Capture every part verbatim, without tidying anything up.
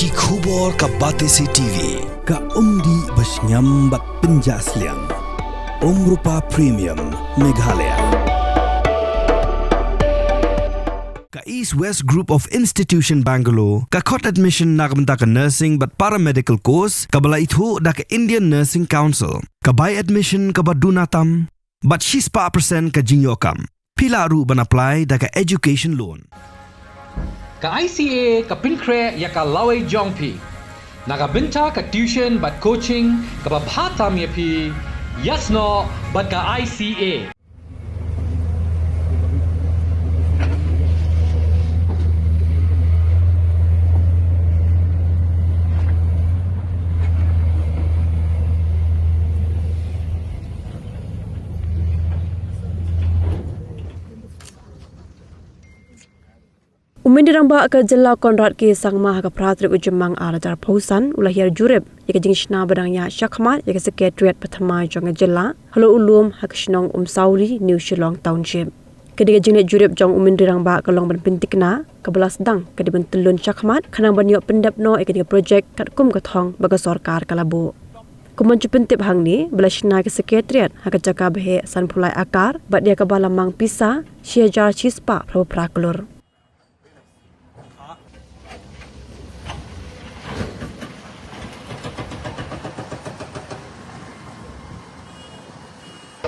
Ki khubor ka Batesi T V, ka umdih ba shngiam bad pynjah sliang. Umrupa Premium, Meghalaya. Ka East West Group of Institution Bangalore, ka khot admission na ka bynta ka nursing bad paramedical course, kaba la ithuh da ka Indian Nursing Council, ka bai admission kaba duna tam, bad shispah percent ka jingïoh kam. Phi lah ruh ban apply da ka education loan. Ka I C A ka pynkhreh ïa ka lawei jong phi. Na ka bynta ka tuition bad coaching kaba bha tam ïa phi, ïasnoh bad ka I C A. U Myntri Rangbah ka jylla Conrad K Sangma ha ka phra tarik u Jymmang ar hajar arphew san u la hiar jurip ïa ka jingshna ba dang ïaid shakhmat ïa ka Secretariat ba thymmai jong ka jylla halor u lum ha ka shnong Umsawli, New Shillong Township. Ka dei ka jingleit jurip jong u Myntri Rangbah ka long ban pynthikna, kaba la sdang ka dei ban tyllun shakhmat khnang ban ïoh pyndep noh ïa ka dei ka projek katkum ka thong ba ka sorkar ka la buh. Kumban ju pyntip hangne ba la shna ïa ka Secretariat ha ka jaka ba heh sanphew lai akar bad ïa kaba la mang pisa shi hajar shispah phra phew phra klur.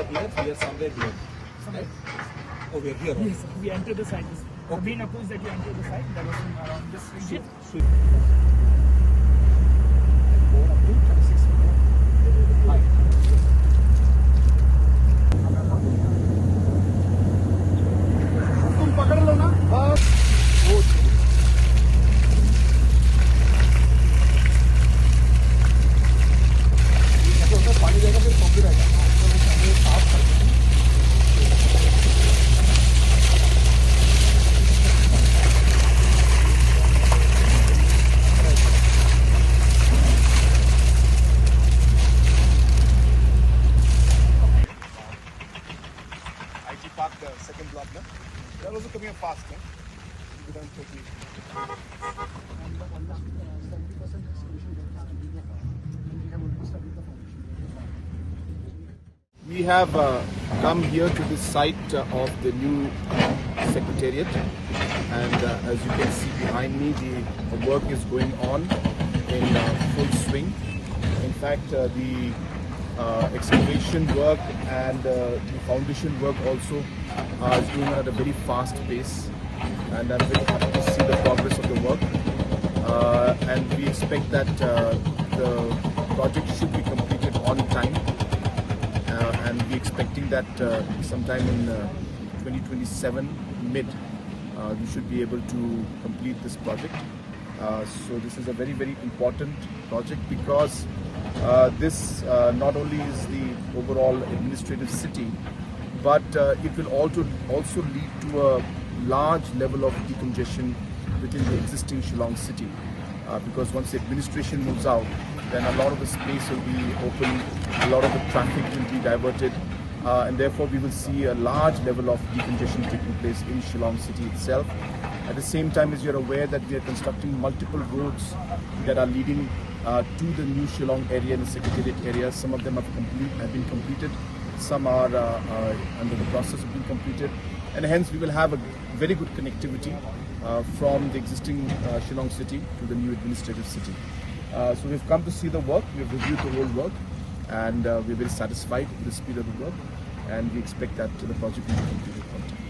Here, we are somewhere here. Right? Oh, we are here. Yes, we enter the site. Okay. I've been opposed that you enter the site. That was around this street. तुम पकड़ लो ना, बस। ऐसे होता है, पानी जाएगा, फिर पॉकेट आएगा। I T Park, the second block, na? They are also coming up fast, na? It will be done quickly. We have, uh, come here to the site, uh, of the new secretariat, and, uh, as you can see behind me, the work is going on in, uh, full swing. In fact, uh, the, uh, excavation work and, uh, the foundation work also, uh, is going on at a very fast pace, and I'm very happy to see the progress of the work. Uh, and we expect that, uh, the project should be completed on time, uh, and we're expecting that, uh, sometime in, uh, twenty twenty-seven mid, uh, we should be able to complete this project. Uh, so this is a very, very important project because, uh, this, uh, not only is the overall administrative city, but, uh, it will also, also lead to a large level of decongestion within the existing Shillong city. Uh, because once the administration moves out, then a lot of the space will be open, a lot of the traffic will be diverted, uh, and therefore we will see a large level of decongestion taking place in Shillong city itself. At the same time, as you're aware that we are constructing multiple roads that are leading, uh, to the new Shillong area and the Secretariat area. Some of them have complete, have been completed, some are, uh, uh, under the process of being completed, and hence we will have a very good connectivity, uh, from the existing, uh, Shillong city to the new administrative city. Uh, so we've come to see the work, we've reviewed the whole work, and, uh, we're very satisfied with the speed of the work, and we expect that the project will be completed on time.